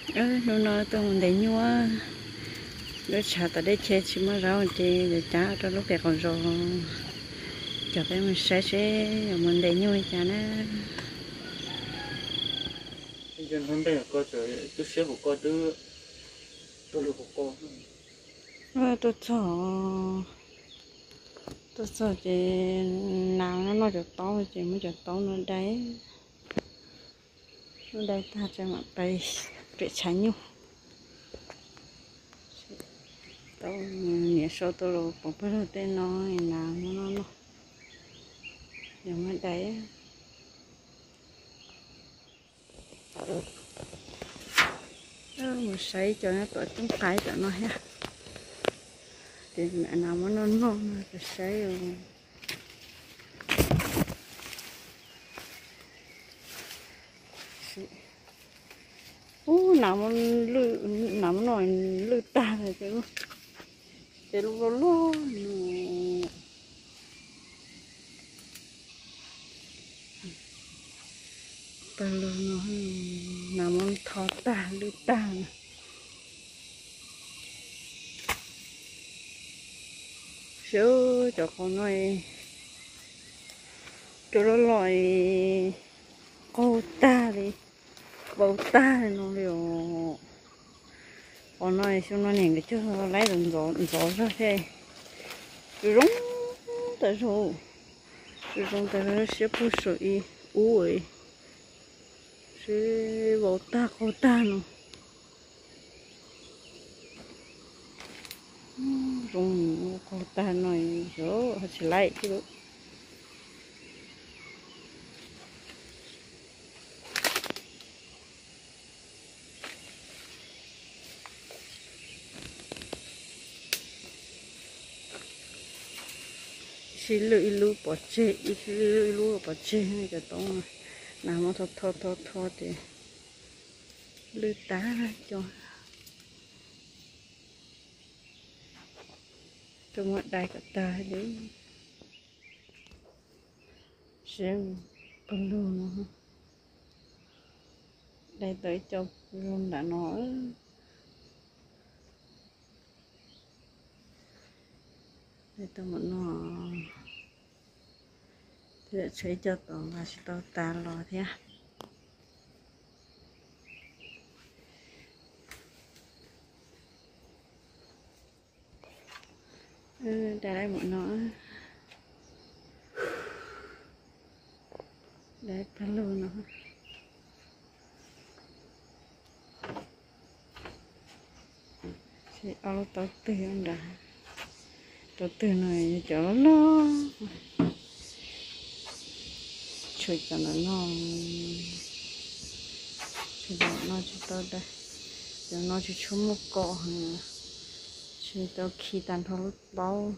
Hnub no tuaj mus ntes nyuj, lub tshav tom dej cheb tsis muaj zaub ces yuav cav rau lub pem qaum zos, coj peb mus saib seb yuav mus ntes nyuj li cas na. Tuaj txog, tuaj txog, tuaj txog ces nas noj cov taub ces muab cov taub no dai, muab dai tag tso mam pais pem tshav nyuj. Tau, niam sau tau los pov pawg lug tej no, nas muab noj noj, yog muab dai. Mus saib cov nyob tom tub qab tom no thiab, ces nas muab noj noj no ces saib. Ub, nas muab noj lwj tag, ces lub loj loj no. Pawg lug no, nas muab tho tag lwj tag. Saib cov qos no, cov loj loj qaug tag li, vau tag li no li os. Qos no xyoo no niam nkawd cog laib ntxov zog thiab. Zoo tas zog, zoo tas zog, siab pug saum ib ub, sib vau tag qaug tag no. Zoo qaug tag no, ho tsis laib thiab. Sib lwj ib lub pov tseg, ib lub ib lub pov tseg cov taub, nas muab tho tho tho tho ces lwj tag cov. Tuaj muab dai kom tag li. Saib pawg lug no, dai tau ib co pawg lug nram no. Dai tau npaum no, thiab tshuav ib co tom mas tsis tau tas los thiab. Dai lawm mus no, dai pawg lug no. Ob lub taub twg nrad, taub twg no yog cov loj loj. Tshuav cov no, tshuav cov no tsis tau dai, cov no tsis tshua muaj kos heev, tsis tau khi tag nrho lub taub.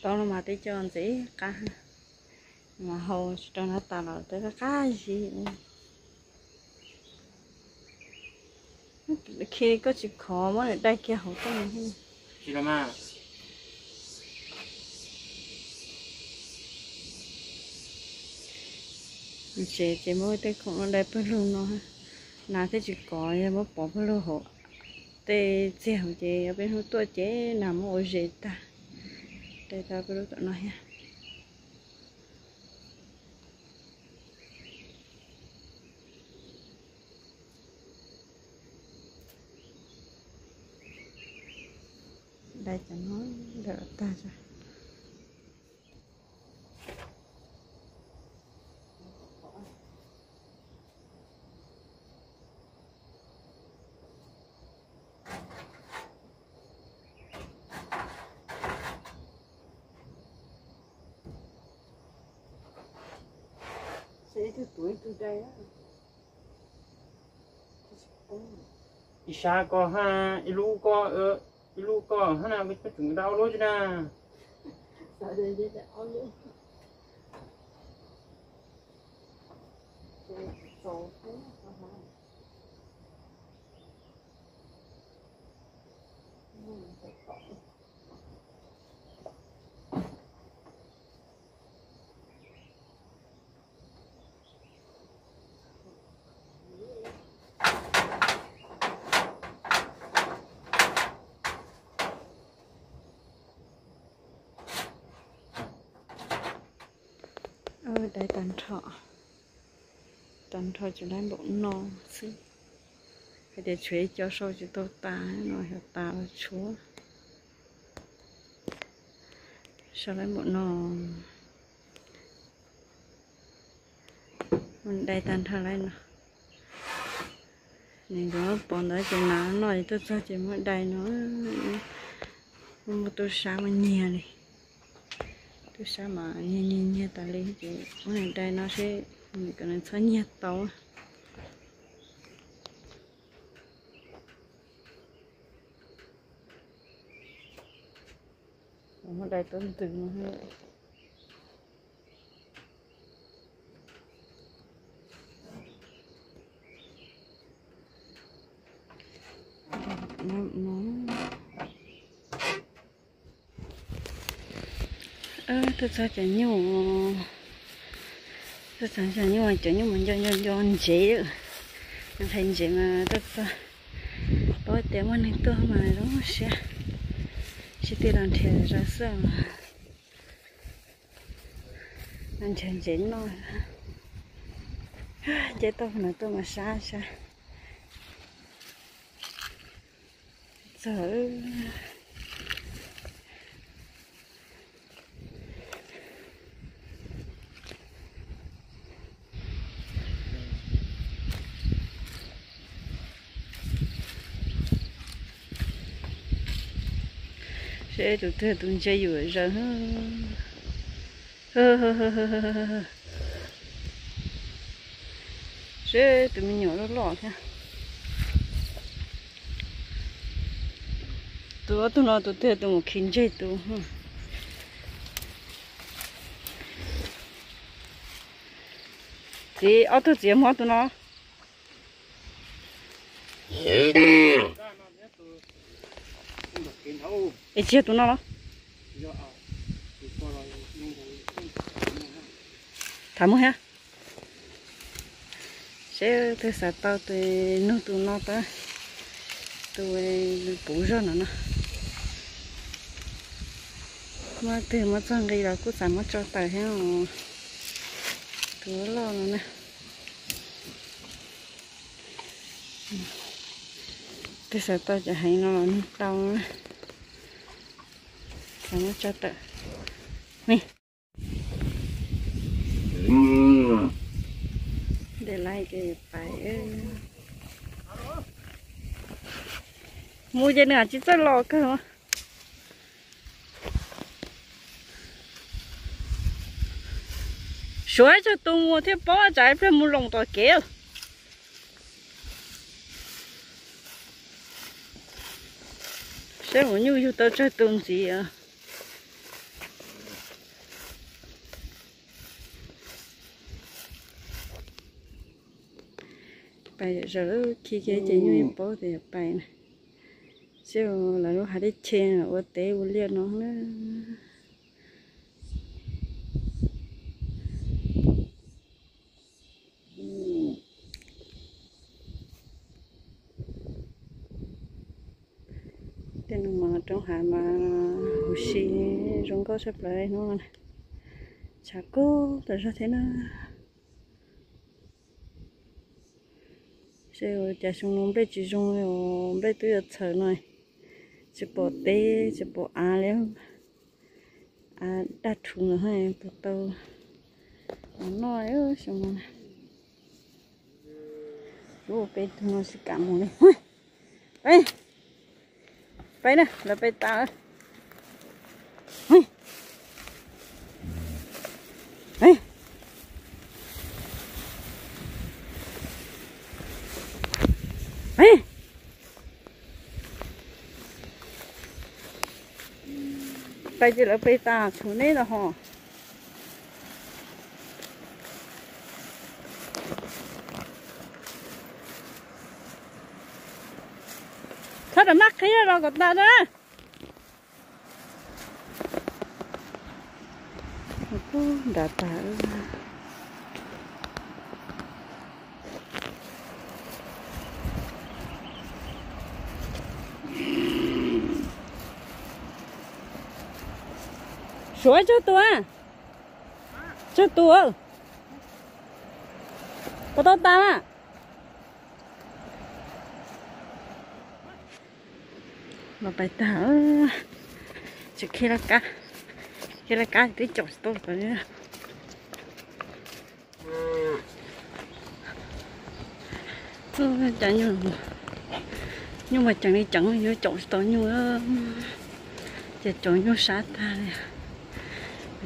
Taub no mas tej co ntxim qab, mas hau tsis rau nab tas los twb qab qab zib. Khi koj tsis khov muab nws dai kiag hauv tej no. Tsev ces muab tej khoom no dai pawg lug no, nas thiaj tsis kov, yog muab pov pawg lug hauv tej txiag hauv ces peb hnub tuaj ces nas muab ua zes tag. Dai tau pawg lug tom no thiab. Dai cov no, dai tag. Ib sab ko hab, ib lub ko, ib lub ko hab na, koj tseem dai ob lub xwb na. Dai tag nrho, tag nrho tsis laib npaum no xwb. Hais tias tshuav ib co sau tsis tau tas no, yog tas los tshuav. Sau laib npaum no, dai tag nrho laib no. Nws nkawd pom ntawd ces nas noj es tuaj txog ces muab dai no. Muaj tub sab mas nyiag li, tub sab mas nyiag nyiag nyiag tas li ces muab nws dai no seb nws kom nws txhob nyiag tau. Muab dai tuab ntws no. Tuaj txog cov nyuj, tuaj txog cov nyuj, cov nyuj mas nco nco nco ntsev, ntshai ntsev mas tuaj txog paub tias muaj neeg tuaj mas zoo siab, sib tw los nrhiav zog xwb. Nrhiav ntsev noj, nce toj no tuaj mas sab sab. Txog. Seb tus twg tus ntse yus zaws. Seb tus me nyuam loj loj thiab. Tus ob tug no tus twg tus mus khi ntseg tus. Txiv, ob tug txiv hmov tus no. Es tsis yog tus no los? Tham mus thiab. Seb twg xav tau tus, nug tus no tab, tus puv zog no no. Muab twg muab txog nqi los kuj xav muab tso tawm thiab. Tus loj no na. Twg xav tau cov heev no los nug tau na. Xav muab tso tawm. Ntes laiv ces pais. Mus ces nws tsis txawj los kawg. Suav tsawg tus mus thiaj paub, tsam ib pliag mus loos tom kev. Saib mus nyuj yug tau tsawg tus ntxiv. Pais zaws khi kiag ces nyuj yeej paub tias pais na. Seb lawv lub hav dej chim ua teb ua liaj no na. Tej no mas roob hav mas huv si zoo nkauj tshaj plaws hnub no. Tshav kub tas zog thiab na. Seb ua cas xyoo no nplej tsis zoo li os, nplej twb yuav txhaws no, tsis pom teb tsis pom av li. Av daj rhuv no puas tau noj xyoo no. Ua peb tug no tsis kam mus li. Peb na, lawv peb tas. Pais ces lawv peb tas tshuav neb los ho. Txhob rov maj qhib los kom tas na. Nram tag. Suav tsawg tus? Tsawg tus? Puas tau tas na? Los pais tag, tseem khiav laj kab, khiav laj kab twb caum tsis tau tom. Cas nyuj, nyuj mas ceev li ceev, yuav caum tsis tau nyuj, ces caum nyuj sab tag li,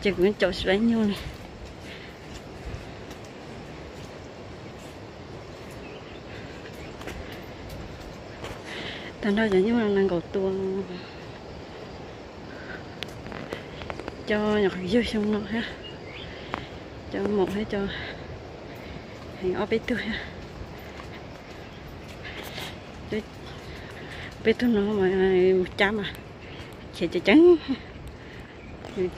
ces kuv caum tsis tau nyuj li. Tag nrho cov nyuj no nees nkaum tus, cov nyuam qhuav yug xyoo no thiab, cov maum thiab cov heev ob peb tug thiab. Peb tug no mas mus cab mas khiav ceev ceev, ces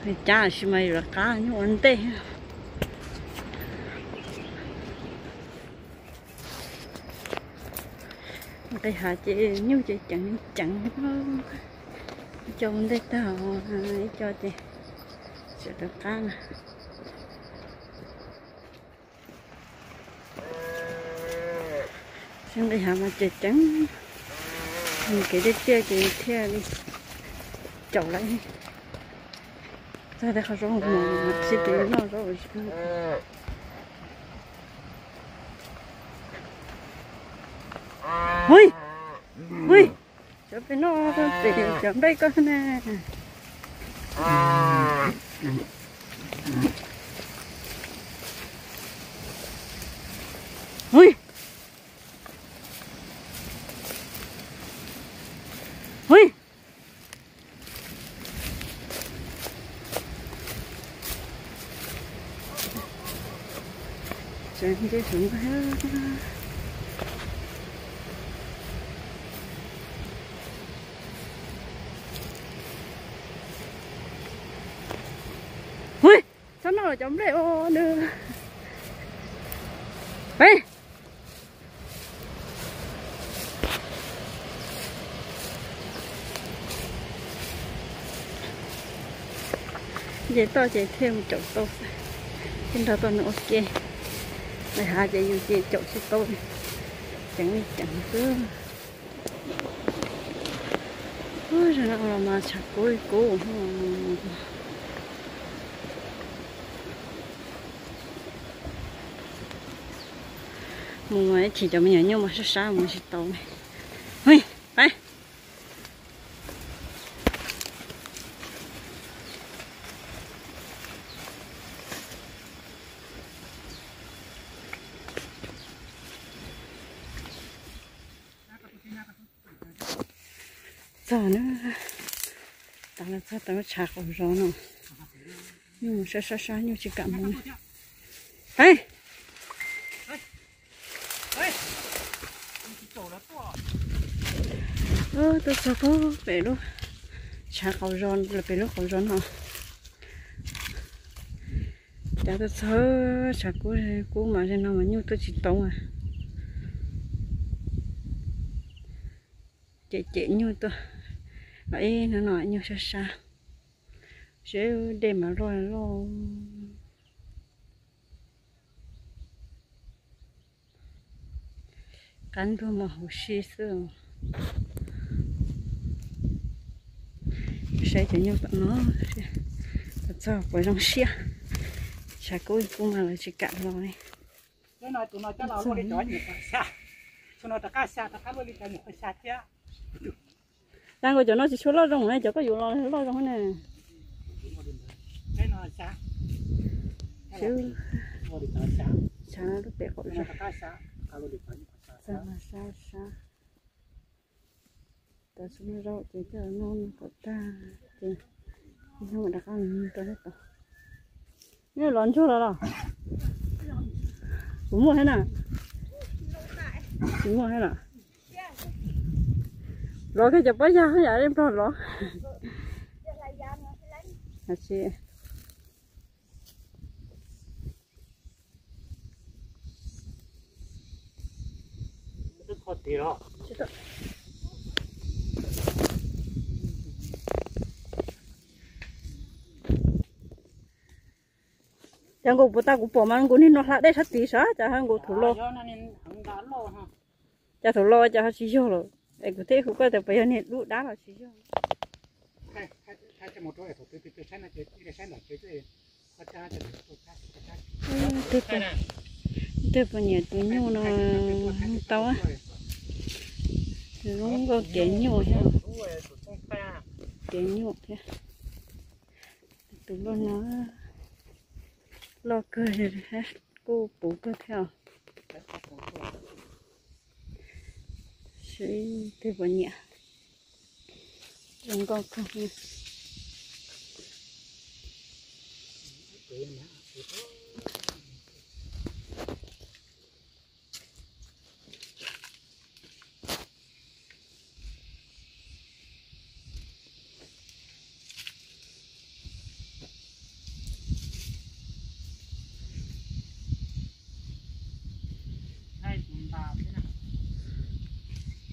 cab tab sis mas yuav lawv qab nyuj ua ntej. Nqis hav ces nyuj ces ceev ceev, ib co ua ntej tag, ib co ces tseem lawv qab na. Sib nqis hav mas ces ceev, mus kev tiaj tiaj ces thiaj li caum lawm. Txog tej qhov zaub mus sib twv noj zaub. Ui, ui, cov pem noj pem cov nplej koj ne. Ui, ui. Ui, txhob noj cov nplej os nws. Peb. Nce toj ces thiaj mus caum tau xwb, thiaj nrog tau nws ua ke. Lawv hav ces yus ces caum tsis tau li, ceev li ceev xwb. Ub, zaum no los mas tshav kub li kub. Mus mas ib chim cov me nyuam nyuj mas sab sab mus tsis tau li. Ui, peb. Txog na, tas los txog tau lub tshav qaum zos no. Nyuj mus sab sab sab nyuj tsis kam mus. Peb. Tuaj txog pem lub tshav qaum zos, pem lub qaum zos no. Cas tuaj txog tshav kub, kub mas zaum no mas nyuj tuaj tsis tau. Cem cem nyuj tuaj, los ib hnub no nyuj sab sab, seb dej mas loj loj. Qab ntuag mas huv si xwb. Saib cov nyuj tom no, txog puas zoo siab. Tshav kub kub mas lawv tsis kam los li. Tus no coj los luaj li cov nyuam qhuav xya, tus no rov qab xya, rov qab luaj li cov nyuam qhuav xya thiab. Tag nkaus cov no tsis tshua loj zoo ne, cov koj yuav los loj zoo ne. Sab, sab lub pem qaum zos. Sab, sab. Tav su no zaub ces coj noj kom tag ces ib hnub mam rov qab mus rau tod. Neb los ntsuag los los? Kuv muaj thiab na. Tsis muaj thiab na. Los kiag cov pob yas yam li nplog los. Cov nkaus puas tau kuv pom mas nkaus niag no hla dej sab tid sav, cas ho nkaus thaum los, cas thaum los cas ho tsis yog lawm. Es kuv thiaj hu koj tias puas yog niag dub dab los tsis yog. Twb puas nyiam tus nyuj no tau. Zoo nkauj kev nyuj thiab. Kev nyuj thiab. Tus loj no loj kawg, kuj puv kawg thiab. Twb puas nyiam. Zoo nkauj kawg.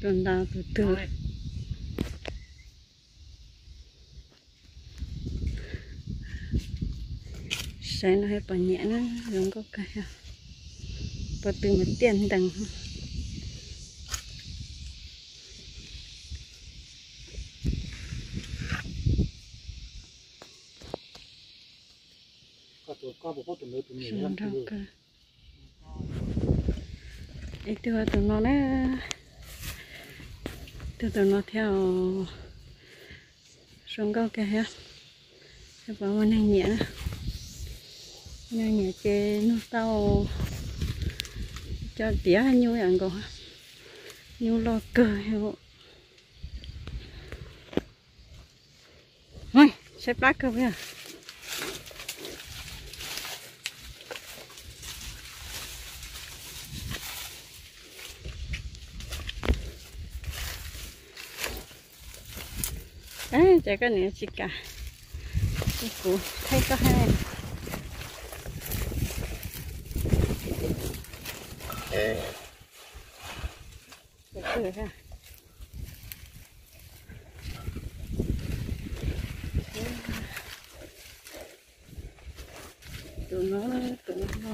Tus ntas tus twg. Saib no puas nyiam na, zoo nkauj kawg. Pob tw mas tiaj ntees. Ib tug tus no na, ib tug tus no thiab. Zoo nkauj kawg thiab. Pom muaj neeg nyiam na. Neeg nyiam ces nug tau. Cov tiav nyuj yam nkaus, nyuj loj kawg. Saib plab kawg. Ces koj niam tsis kam, kuv thaij koj hab. Tus no, tus no,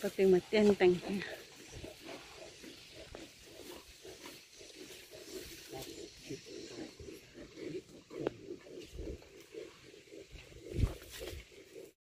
pob tw mas tiaj ntees.